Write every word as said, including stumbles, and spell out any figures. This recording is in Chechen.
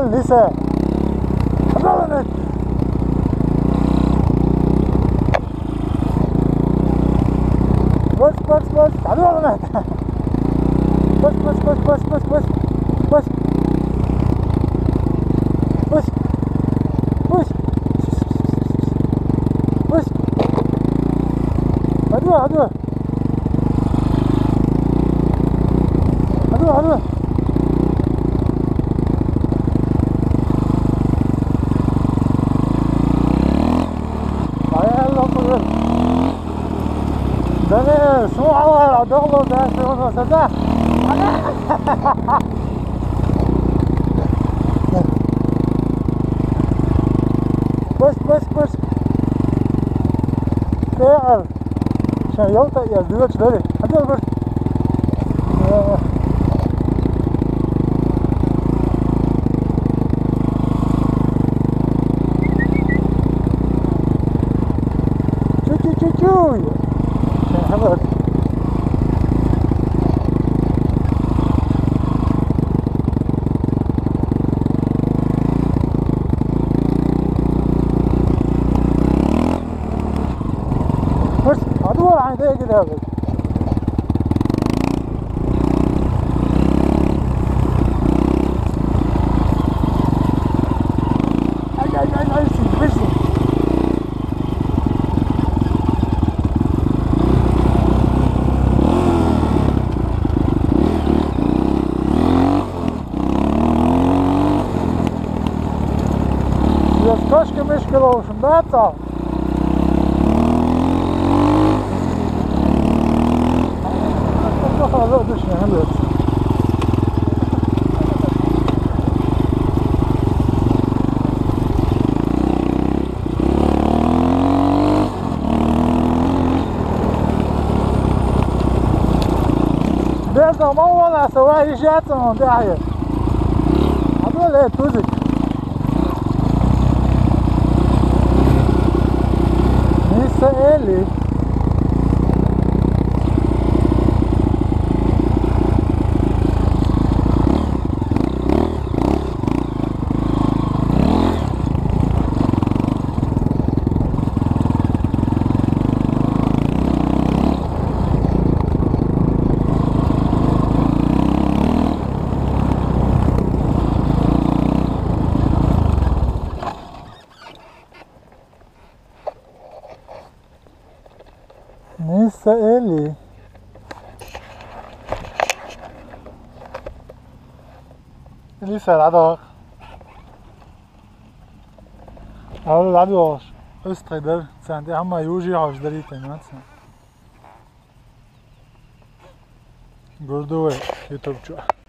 لسه. بص، بص، بص، تعالوا هنا. بص، بص، بص، بص، بص، بص. بص. بص. بص. هدوء، هدوء. هدوء، هدوء. Ay, Allah korusun. Beni su alır, adamlar, ben şunu olmasa da. Bas, bas, bas. Değer. Sen yol da ya, düve çıkarı. Hadi yol bas. Ee. Чу-чу-чу-чу. Sen hemen. Bas, hadi var, hani de gidelim. Ay, ay, ay, ay, sin, sin. Biraz kaşka meşgul olsun, that's all. Без дома у нас, а езжай, он, да, я. А то лет тузик. Нисса Эли. Нисса Эли. Лиса радох. Ал радох. Өстрейдер. Сен де хамма южи хош дарите, наци. Гурдуе YouTube чу.